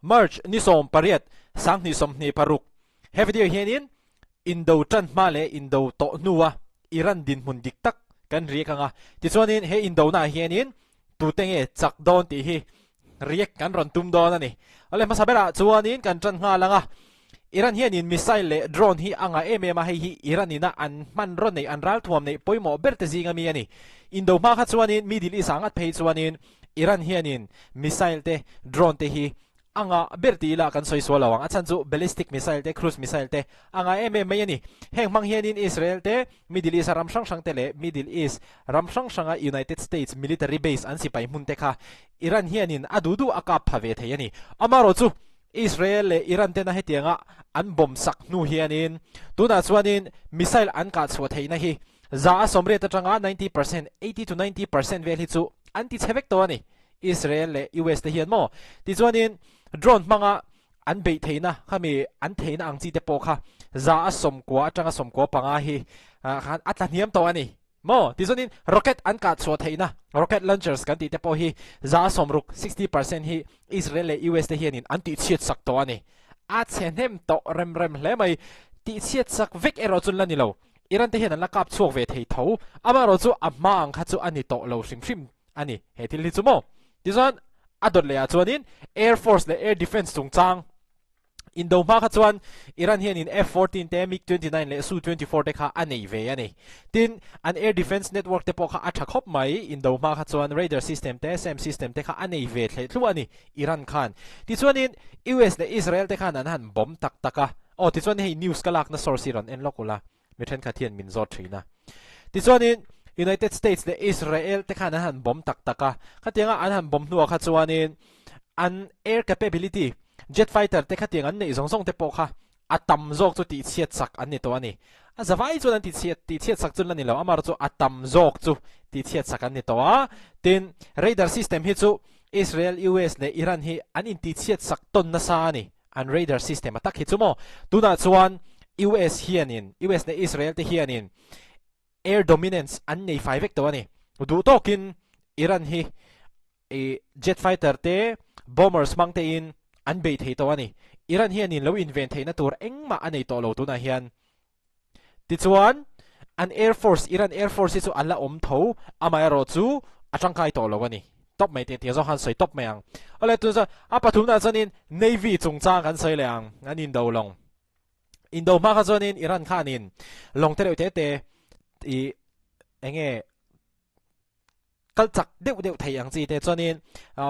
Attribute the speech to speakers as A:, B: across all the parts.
A: March ni 18 2026. He video hianin indo tan hma leh indo tawh hnuah Iran dinhmun dik tak kan riak anga. Tichuanin he indo naah hianin tute nge chak dawn tih hi riak kan rawn tum dawn a ni. Awle hmasa berah chuanin kan tan nghal anga. Iran hianin missile leh drone hi a ngah em em a, hei hi Iran ina an hmanraw neih an ralthuam neih pawimawh ber te zinga mi a ni. Indo hma kha chuanin Middle East ah ngat phei chuanin Iran hianin missile te drone te hi a ngah ber ti ila kan sawi sual lo ang. A chhan chu ballistic missile te cruise missile te a ngah em em mai a ni. Heng hmang hianin Israel te, Middle East a ram hrang hrang te leh Middle East ram hrang hranga United States military base an sipai hmun te kha Iran hianin a duh duh a kap pha ve thei a ni. Amaherawhchu Israel leh Iran tena hetianga an bomb sak hnu hianin tunah chuanin missile an kah chhuah theihna hi 80% atanga 90%, 80 to 90% vel hi chu an ti chhe vek tawh a ni. Israel leh US te hian maw? Tichuanin drone hmanga an beih theihna khami an theihna ang chi te pawh kha 95% atanga 95 hi khan a tla hniam tawh a ni. Maw? Tichuanin rocket an kah chhuah theihna rocket launchers kan tih te pawh hi 60%, 60% hi Israel leh US te hianin an tihchhiat sak tawh a ni. A chhe hnem tawh rem rem hle mai. Tihchhiat sak vek erawh chu la ni lo. Iran te hian an la kap chhuak ve thei tho. Amaherawh chu a hma ang kha chu a ni tawh lo hrim hrim a ni. He thil hi chu maw? Tichuan a dawt leh ah chuanin Air Force leh Air Defence chungchang Indo hma kha chuan Iran hianin F-14 te, MiG-29 leh Su-24 te kha a nei ve a ni. Tin, an air defence network te pawh kha a tha khawp mai. Indo hma kha chuan radar system te, SAM system te kha a nei ve thleh thluah a ni Iran khan. Tichuanin US leh Israel te khan an han bomb tak tak a. Aw, tichuan hei news ka lakna source hi rawn en lawk ula, mi thenkhat hian min zawt thin a. Tichuanin United States leh Israel te khan an han bomb tak tak a, khatianga an han bomb hnuah kha chuanin an air capability, jet fighter te khatiang an neih zawng zawng te pawh kha a tam zawk chu tihchhiat sak an ni tawh a ni. A zavai chuan an tihchhiat tihchhiat sak chu la ni lo, amaherawh chu a tam zawk chu tihchhiat sak an ni tawh a. Tin, radar system hi chu Israel, US leh Iran hi an intihchhiat sak tawn nasa a ni. An radar system a tak hi chu maw? Tunah chuan US hianin, US leh Israel te hianin air dominance an nei fai vek tawh a ni. Duh tawkin Iran hi i jet fighter te, bombers hmang tein an bei thei tawh a ni. Iran hianin lo inven theihna tur engmah a nei tawh lo tunah hian. Tichuan, an Air Force, Iran Air Force hi chu a la awm tho, amaherawh chu a tangkai tawh lo a ni. Tawp mai tih zawng khan sawi tawp mai ang. Awle, tun chuan a pathumnaah chuanin Navy chungchang kan sawi leh ang, an indo lawng. Indo hma kha chuanin Iran khanin lawng te reuh te te i enge kal chak deuh deuh thei ang chi te chuanin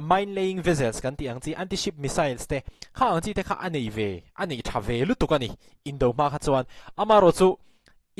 A: mine laying vessels kan tih ang chi anti ship missiles te kha ang chi te kha a nei ve a nei tha ve lutuk a ni indo hma kha chuan amaherawh chu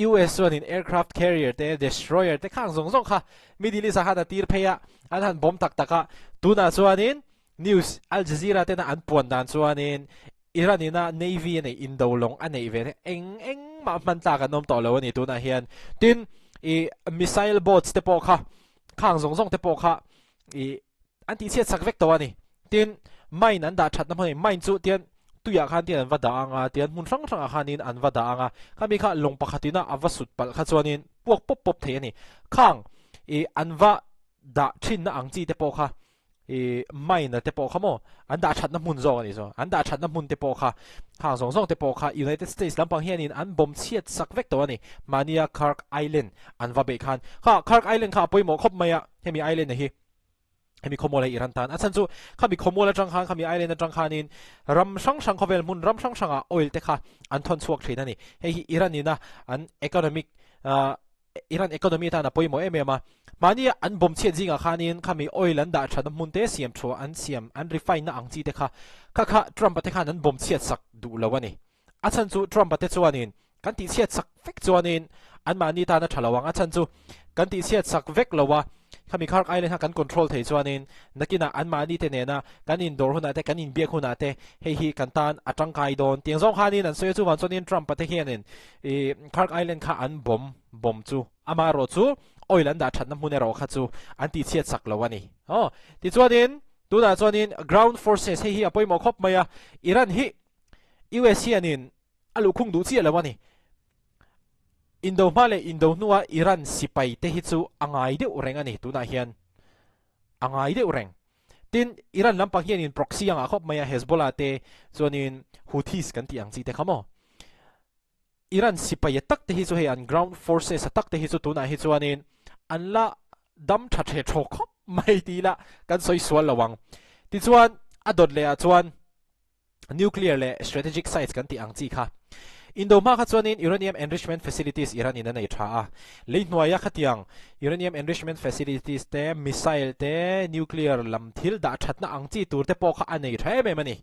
A: US chuanin aircraft carrier te destroyer te khang zawng zawng kha Middle East ah khan a tir phei a an han bomb tak tak a tunah chuanin news Al Jazeera tena an puan dan chuanin Iran ina Navy a neih indo lawng a neih ve eng engmah hman tlak an awm tawh lo a ni tunah hian. Tin, i missile boats te pawh kha khang zawng zawng te pawh kha i an tihchhiat sak vek tawh a ni. Tin, mine an dah thatna hmun a ni. Mine chu tian tuiah khan tian an va dah ang a, tian hmun hrang hrangah khanin an va dah ang a, khami kha lawng pakhat ina a va sut palh kha chuanin puak pawp pawp thei a ni. Khang i an va dah thinna ang chi te pawh kha i mine te pawh kha maw an dah thatna hmun zawk a nih chu an dah thatna hmun te pawh kha hang zawng zawng te pawh kha United States lampang hianin an bomb chhiat sak vek tawh a ni mahnia Kharg Island an va beih khan kha Kharg Island kha a pawimawh khawp mai a hemi island a hi hemi khawmual hi Iran tan a chhan chu khami khawmual atang khan khami island atang khanin ram hrang hrang khawvel hmun ram hrang hrangah oil te kha an thawn chhuak thin a ni hei hi Iran ina an economic Iran economy atan a pawimawh em em a, mahni an bomb chhiat zingah khanin khami oil an dah thatna hmun te siam thu an siam an refine na ang chi te kha kha kha Trump-a te khan an bomb chhiat sak duh lo a ni. A chhan chu Trump-a te chuanin kan tih chhiat sak vek chuanin anmahni tan a tha lo ang, a chhan chu kan tih chhiat sak vek lo a, khami Kharg Island kha kan control thei chuanin nakinah anmahni te nena kan indawr hunah te kan inbiak hunah te hei hi kan tan a tangkai dawn tiang zawng khanin an sawi a, chuvang chuanin Trump-a te hianin I Kharg Island kha an bomb bomb chu amaherawh chu oil an dah thatna hmun erawh kha chu an tihchhiat sak lo a ni. Aw tichuanin tunah chuanin ground forces hei hi a pawimawh khawp mai a, Iran hi US hianin a luhkhung duh chiah lo a ni. Indo hma leh Indo hnua Iran sipai te hi chu a ngai deuh reng a ni tunah hian a ngai deuh reng. Tin, Iran lampang hianin proxy a ngah khawp mai a, Hezbollah te chuanin Houthis kan tih ang chi te kha maw. Iran sipai a tak te hi chu hei an ground forces a tak te hi chu tunah hi chuanin an la dam tha the thaw khawp mai ti ila kan sawi sual lo ang. Tichuan a dawt leh ah chuan nuclear leh strategic sites kan tih ang chi kha. Indo hma kha chuanin uranium enrichment facilities Iran in a nei tha a, lei hnuaia khatiang uranium enrichment facilities te, missile te, nuclear lam thil dah thatna ang chi tur te pawh kha a nei tha em em a ni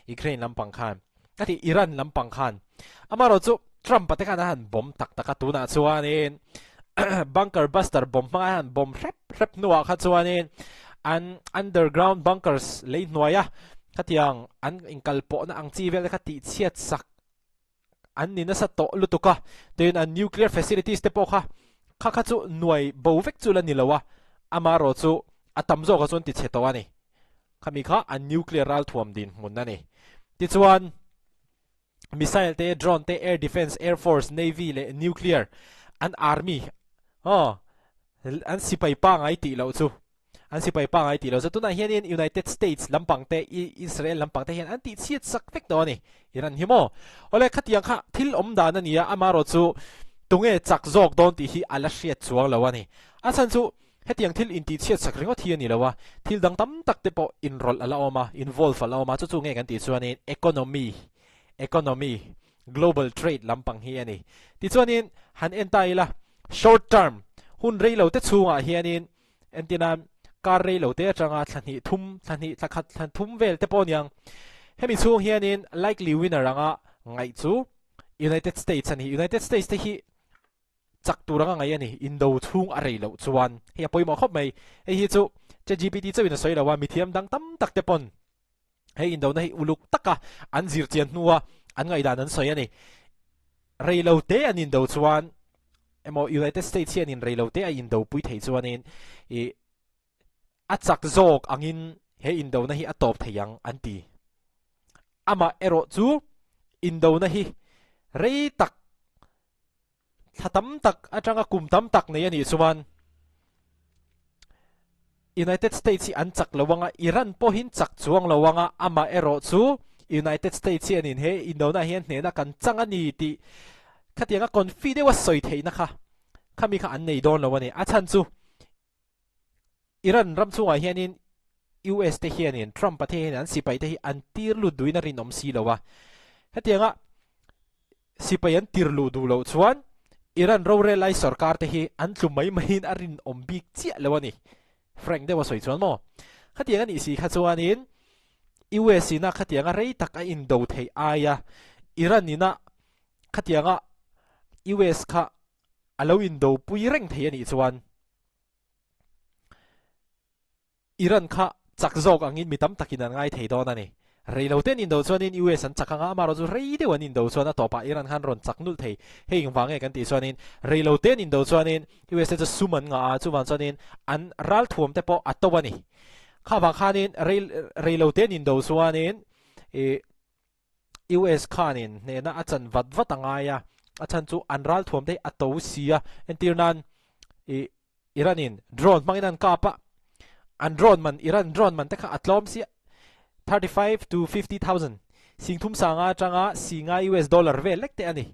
A: Ukraine lampang khan. Ka ti Iran lampang khan. Amaherawh chu Trump-a te khan a han bomb tak tak a, tunah chuanin bunker buster bomb hmanga a han bomb hrep hrep hnuah kha chuanin an underground bunkers lei hnuaia khatiang an inkalpawhna ang chi vel te kha tihchhiat sak an ni nasa tawh lutuk a, tin an nuclear facilities te pawh kha kha kha chu nuai bo vek chu la ni lo a, amaherawh chu a tam zawkah chuan tichhe tawh a ni. Khami kha an nuclear ralthuam dinhmun a ni. Tichuan, missile te, drone te, air defence, air force, navy leh nuclear an army aw an sipai pangai tih loh chu an sipai pangai tih loh chu tunah hianin United States lampang te Israel lampang te hian an tih chhiat sak vek tawh a ni. Iran hi maw? Awle khatiang kha thil awm dan a ni a, amaherawh chu tunge chak zawk dawn tih hi a la hriat chuang lo a ni. A chhan chu Hetiang thil intihchhiat sak ringawt hi a ni lo a, thil dang tam tak te pawh inrawlh a la awm a, involve a la awm a, chu chu nge kan tih chuanin economy, economy, global trade lampang hi a ni. Tichuanin han en ta ila, short term, hun rei lo te chhungah hianin entina kar rei lo te atanga thla hnih thum, thla hnih, thla khat, thla thum vel te pawh aniang. Hemi chhung hianin likely winner anga ngaih chu United States a ni. United States te hi Chak tur anga ngaih a ni. Indo chhung a rei loh chuan hei a pawimawh khawp mai. Hei hi chu ChatGPT chauhin a sawi lo a, mithiam dang tam tak te pawn hei indona hi uluk taka an zir chian hnua an ngaihdan an sawi a ni. Rei lo te an indo chuan emaw United States hianin rei lo te a indo pui thei chuanin ih a chak zawk angin he indona hi a tawp thei ang an ti. Amah erawh chu indona hi rei tak Thla tam tak atanga kum tam tak nei a nih chuan United States hi an chak lo anga, Iran pawhin chak chuang lo anga, amah erawh chu United States hianin he indona hian hnehna kan chang a ni tih khatianga confi deuha sawi theihna kha khami kha an nei dawn lo a ni. A chhan chu Iran ram chungah hianin US te hianin Trump-a te hianin an sipai te hi an tir lut duhin a rinawm si lo a. Hetianga sipai an tir luh duh loh chuan Iran rorel lai sorkar te hi an tlu mai maiin a rinawm bik chiah lo a ni. Frank deuh a sawi chuan maw? Khatiang a nih si kha chuanin US ina khatianga rei tak a indo theih aia Iran ina khatianga US kha a lo indo pui reng thei a nih chuan Iran kha chak zawk angin mi tam takin an ngai thei dawn a ni. Rei lo te an indo chuanin US an chak anga, amaherawhchu rei deuh an indo chuan a tawpah Iran khan rawn chak nulh thei. Hei engvang nge kan tih chuanin rei lo te an indo chuanin US te chu sum an ngah a, chuvang chuanin an ralthuam te pawh a to a ni. Kha vang khanin rei rei lo te an indo chuanin ih US khanin hnehna a chan vat vat a ngai a, a chhan chu an ralthuam te hi a to si a, entir nan ih Iran in drone hmangin an kap a, an drone man Iran drone man te kha a tlawm si a, 35 to 50,000 singthum sanga atanga singa US dollar vel lek te a ni.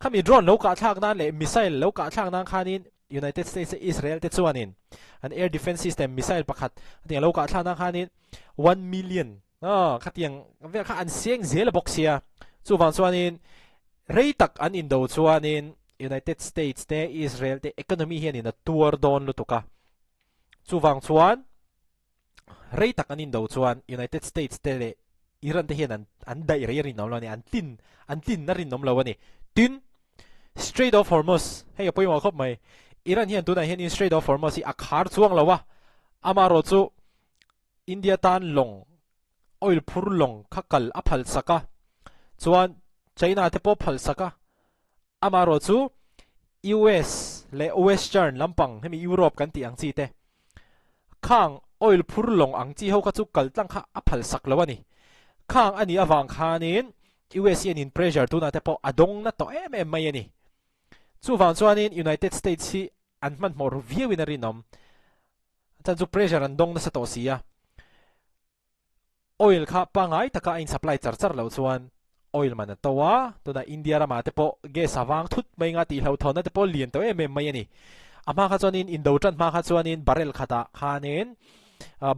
A: Khami drone lo kah thlak nan leh missile lo kah thlak nan khanin United States leh Israel te chuanin an air defense system missile pakhat hetiang lo kah thlak nan khanin 1 million Aw, khatiang vel kha an seng zel a bawk sia. Chuvang chuanin rei tak an indo chuanin United States te Israel te economy hianin a tuar dawn lutuk a. Chuvang chuan rei tak an indo chuan United States te leh Iran te hian an an daih rei a rinawm lo a ni, an tlin an tlinna rinawm lo a ni. Tin, Strait of Hormuz, hei a pawimawh khawp mai. Iran hian tunah hianin Strait of Hormuz hi a khar chuang lo a, amaherawh chu India tan lawng, oil phur lawng kha kal a phal sak a, chuan China te pawh phal sak a, amaherawh chu US leh Western lampang hemi Europe kan tih ang chi te khang oil phur lawng ang chi ho kha chu kal tlang kha a phal sak lo a ni. Khang a nih avang khanin US hianin pressure tunah te pawh a dawng na tawh em em mai a ni. Chuvang chuanin United States hi an hmanhmawh ru viauin a rinawm. Chan chu pressure an dawng nasa tawh si a. Oil kha pangai taka a in supply char char loh chuan oil man a to a, tunah India ramah te pawh gas a vang thut mai nga tih hlauhthawnna te pawh lian tawh em em mai a ni. A hma kha chuanin indo tan hma kha chuanin barrel khatah khanin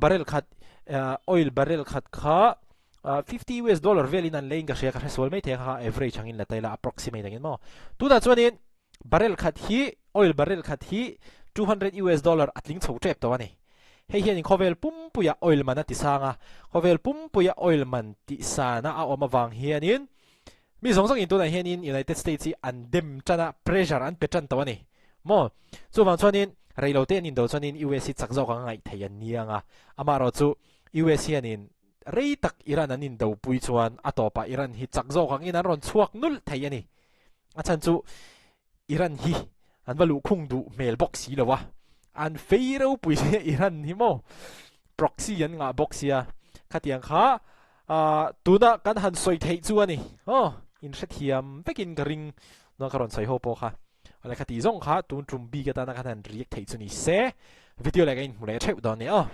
A: barrel khat oil barrel khat kha 50 US dollar velin an leiin ka hria ka hre sual mai thei a kha average angin la ta ila approximate angin maw. Tunah chuanin Barrel khat hi, oil barrel khat hi 200 US dollar a tling chho tep tawh a ni. Hei hianin khawvel pumpuia oil man a ti sang a, khawvel pumpuia oil man tih sana a awm avang hianin mi zawng zawngin tunah hianin United States hi an dem tan a, pressure an pe tan tawh a ni maw? Chuvang chuanin reilote an indo chuanin US hi chak zawk anga ngaih theih an ni ang a, amaherawh chu US hianin rei tak Iran an indopui chuan a tawpah Iran hi chak zawk angin an rawn chhuak nulh thei a ni. A chhan chu Iran hi an va luhkhung duh hmel bawk si lo a, an fei ropui sia Iran hi maw proxy an ngah bawk sia khatiang kha tuna kan han sawi theih chu a ni aw in hrethiam vekin ka ring nua ka rawn sawi ho pawh kha awle khati zawng kha tun tum bik atana kan han react theih chu ni se video leh ka inhmu leh theuh dawn nia aw.